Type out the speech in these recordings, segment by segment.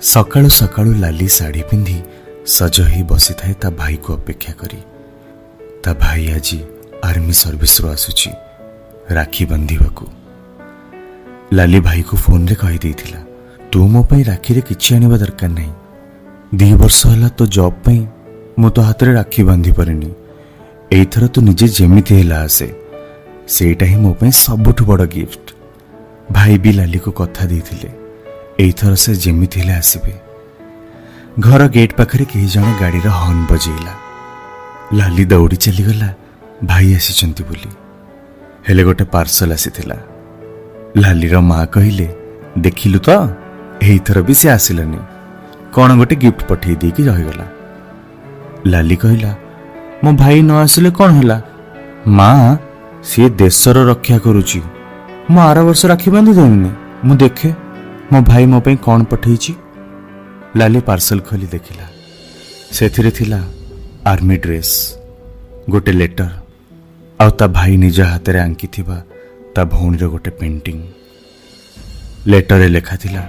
ସକାଳୁ ସକାଳୁ ଲାଲି ଶାଢ଼ୀ ପିନ୍ଧି ସଜ ହେଇ ବସିଥାଏ ତା ଭାଇକୁ ଅପେକ୍ଷା କରି। ତା ଭାଇ ଆଜି ଆର୍ମି ସର୍ଭିସରୁ ଆସୁଛି ରାକ୍ଷୀ ବାନ୍ଧିବାକୁ। ଲାଲି ଭାଇକୁ ଫୋନରେ କହିଦେଇଥିଲା, "ତୁ ମୋ ପାଇଁ ରାକ୍ଷୀରେ କିଛି ଆଣିବା ଦରକାର ନାହିଁ। 2 ବର୍ଷ ହେଲା ତୋ ଜବ୍ ପାଇଁ ମୁଁ ତୋ ହାତରେ ରାକ୍ଷୀ ବାନ୍ଧି ପାରିନି। ଏଇଥର ତୁ ନିଜେ ଯେମିତି ହେଲା ଆସେ, ସେଇଟା ହିଁ ମୋ ପାଇଁ ସବୁଠୁ ବଡ଼ ଗିଫ୍ଟ।" ଭାଇ ବି ଲାଲିକୁ କଥା ଦେଇଥିଲେ, ଏଇଥର ସେ ଯେମିତି ହେଲେ ଆସିବେ। ଘର ଗେଟ୍ ପାଖରେ କେହି ଜଣେ ଗାଡ଼ିର ହର୍ନ ବଜେଇଲା। ଲାଲି ଦୌଡ଼ି ଚାଲିଗଲା ଭାଇ ଆସିଛନ୍ତି ବୋଲି। ହେଲେ ଗୋଟେ ପାର୍ସଲ ଆସିଥିଲା। ଲାଲିର ମା କହିଲେ, "ଦେଖିଲୁ ତ, ଏଇଥର ବି ସେ ଆସିଲାନି, କ'ଣ ଗୋଟେ ଗିଫ୍ଟ ପଠେଇ ଦେଇକି ରହିଗଲା।" ଲାଲି କହିଲା, "ମୋ ଭାଇ ନ ଆସିଲେ କ'ଣ ହେଲା ମା? ସିଏ ଦେଶର ରକ୍ଷା କରୁଛି। ମୁଁ ଆର ବର୍ଷ ରାକ୍ଷୀ ବାନ୍ଧି ଦେବିନି? ମୁଁ ଦେଖେ ମୋ ଭାଇ ମୋ ପାଇଁ କ'ଣ ପଠେଇଛି।" ଲାଲି ପାର୍ସଲ ଖୋଲି ଦେଖିଲା। ସେଥିରେ ଥିଲା ଆର୍ମି ଡ୍ରେସ୍, ଗୋଟେ ଲେଟର ଆଉ ତା ଭାଇ ନିଜ ହାତରେ ଆଙ୍କିଥିବା ତା ଭଉଣୀର ଗୋଟେ ପେଣ୍ଟିଂ। ଲେଟରରେ ଲେଖାଥିଲା,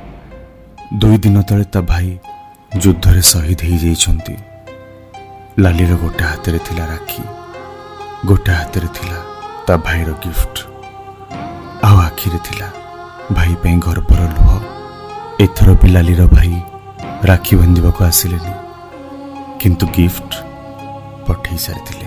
2 ଦିନ ତଳେ ତା ଭାଇ ଯୁଦ୍ଧରେ ଶହୀଦ ହେଇଯାଇଛନ୍ତି। ଲାଲିର ଗୋଟେ ହାତରେ ଥିଲା ରାକ୍ଷୀ, ଗୋଟେ ହାତରେ ଥିଲା ତା ଭାଇର ଗିଫ୍ଟ ଆଉ ଆଖିରେ ଥିଲା ଭାଇ ପାଇଁ ଗର୍ବର ଲୁହ। ଏଥର ବି ଲାଲିର ଭାଇ ରାକ୍ଷୀ ବାନ୍ଧିବାକୁ ଆସିଲେନି, କିନ୍ତୁ ଗିଫ୍ଟ ପଠେଇ ସାରିଥିଲେ।